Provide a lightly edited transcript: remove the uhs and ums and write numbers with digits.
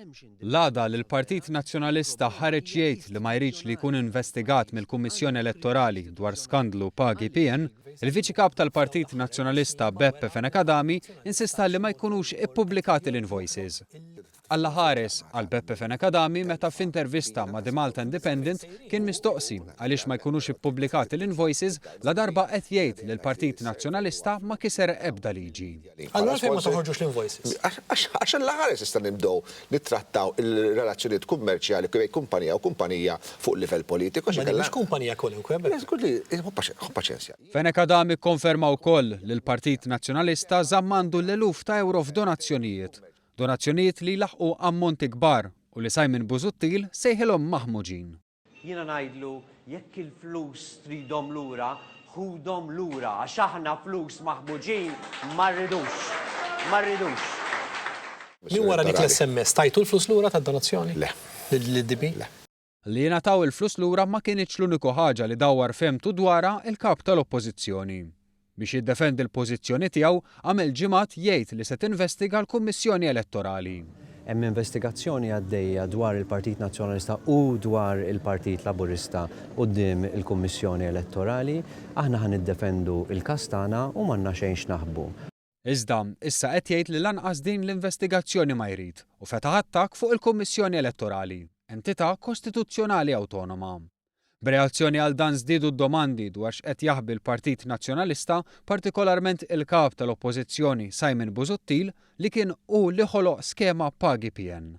L-għada li l-Partit Nazzjonalista ħareġ jgħid li ma jridx li jkun investigat mill-Kummissjoni Elettorali dwar skandlu pagi PN, il-Viċi Kap tal-Partit Nazzjonalista Beppe Fenech Adami insista li ma jkunux ippubblikati l-invoices. Alla ħares, qal Beppe Fenech Adami meta f'intervista ma' The Malta Independent kien mistoqsi għaliex ma jkunux ippubblikati l-invoices ladarba qed jgħid li l-Partit Nazzjonalista ma kiser ebda liġi. Allura għalfejn ma toħorġux l-invoices? Għax Alla ħares issa nibdew nittrattaw il-relazzjonijiet kummerċjali bejn kumpanija u kumpanija fuq livell politiku għax Ma inkella. mhix kumpanija kwalunkwe, Beppe. Żgur li, ħu paċenzja. Fenech Adami kkonferma wkoll li l-Partit Nazzjonalista żamm għandu l-eluf ta' ewro f'donazzjonijiet. Donazzjonijiet li jlaħħqu ammonti kbar u li Simon Busuttil sejħilhom maħmuġin. Jiena ngħidlu jekk il-flus tridhom lura, ħudhom lura għax aħna flus maħmuġin ma rridux. Ma rridux. Minn wara dik l-SMS tajtu l-flus lura tad-donazzjoni? Le. Lid-DB? Le. Li jingħataw il-flus lura ma kinitx l-uniku ħaġa li dawwar fehmtu dwarha l-Kap tal-Oppożizzjoni. Biex jiddefendi l-pożizzjoni tiegħu, għamel ġimgħat jgħid li se tinvestiga l-Kummissjoni Elettorali. Hemm investigazzjoni għaddejja dwar il-Partit Nazzjonalista u dwar il-Partit Laburista quddiem il-Kummissjoni Elettorali. Aħna ħa niddefendu l-każ tagħna u m'għandna xejn x'naħbu. Iżda, issa qed jgħid li lanqas din l-investigazzjoni ma jrid u fetaħ attakk fuq il-Kummissjoni Elettorali, entità kostituzzjonali awtonoma. B'reazzjoni għal dan żdiedu d-domandi dwar x'qed jaħbi l-Partit Nazzjonalista, partikolarment il-Kap tal-Oppożizzjoni Simon Busuttil li kien hu li ħoloq skema pagi PN.